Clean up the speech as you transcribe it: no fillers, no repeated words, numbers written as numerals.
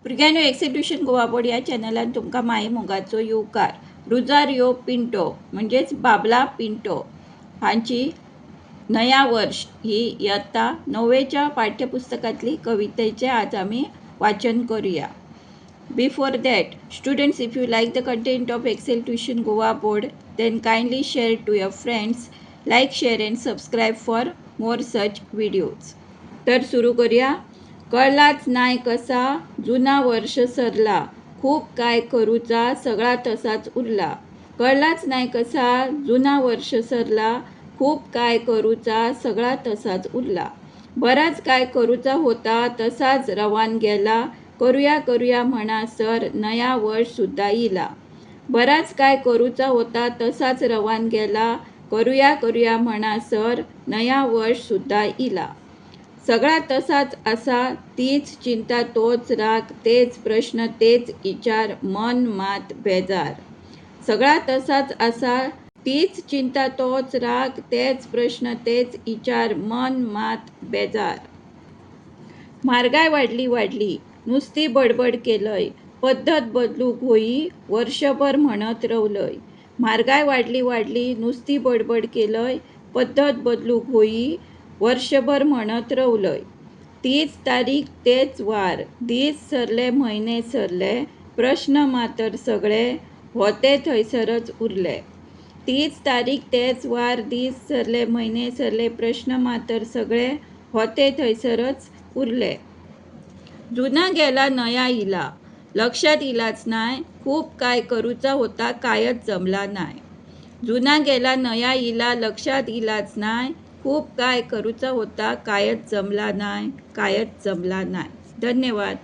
भुरग्यांनो, XL tuition Goa board या चॅनलान तुमकां माये मोगाचो येवकार. रुजारियो पिंटो म्हणजेच बाबला पिंटो हांची नया वर्ष ही इयत्ता णव्वेच्या पाठ्यपुस्तकांतली कवितेचें आज आमी वाचन करुया. Before that, students, if you like the content of Excel Tuition Goa Board, then kindly share to your friends, like, share and subscribe for more such videos. तर सुरू करूया. कळलाच नाय कसा जुना वर्ष सरला, खूप काय करूचा सगळा तसाच उरला. कळलाच नाय कसा जुना वर्ष सरला, खूप काय करूचा सगळा तसाच उरला. बराच काय करूचा होता तसाच रवान गेला, करूया करूया म्हणा सर नया वर्ष सुद्धा इला. बराच काय करूचा होता तसाच रवान गेला, करूया करूया म्हणा सर नया वर्ष सुद्धा इला. सगळा तसाच आसा, तीच चिंता तोच राग, तेच प्रश्न तेच विचार, मन मात बेजार. सगळा तसाच आसा, तीच चिंता तोच राग, तेच प्रश्न तेच विचार, मन मात बेजार. म्हारगाय वाडली वाडली, नुस्ती बडबड केलय, पद्दत बदलूंक होई वर्षभर म्हणत रवलय. म्हारगाय वाडली वाडली, नुस्ती बडबड केलय, पद्दत बदलूंक होई वर्षभर म्हणत रवलय. तीच तारीख तेच वार, दीस सरले म्हयने सरले, प्रश्न मातर सगळे होते थंयसरच उरले. तीच तारीख तेच वार, दीस सरले म्हयने सरले, प्रश्न मातर सगळे होते थंयसरच उरले. जुना गेला नया इला, लक्षात इलाच नाय, खूप काय करूचा होता कायच जमला नाय. जुना गेला नया इला, लक्षात इलाच नाय, खूप काय करूचा होता कायच जमला नाय, कायच जमला नाय. धन्यवाद.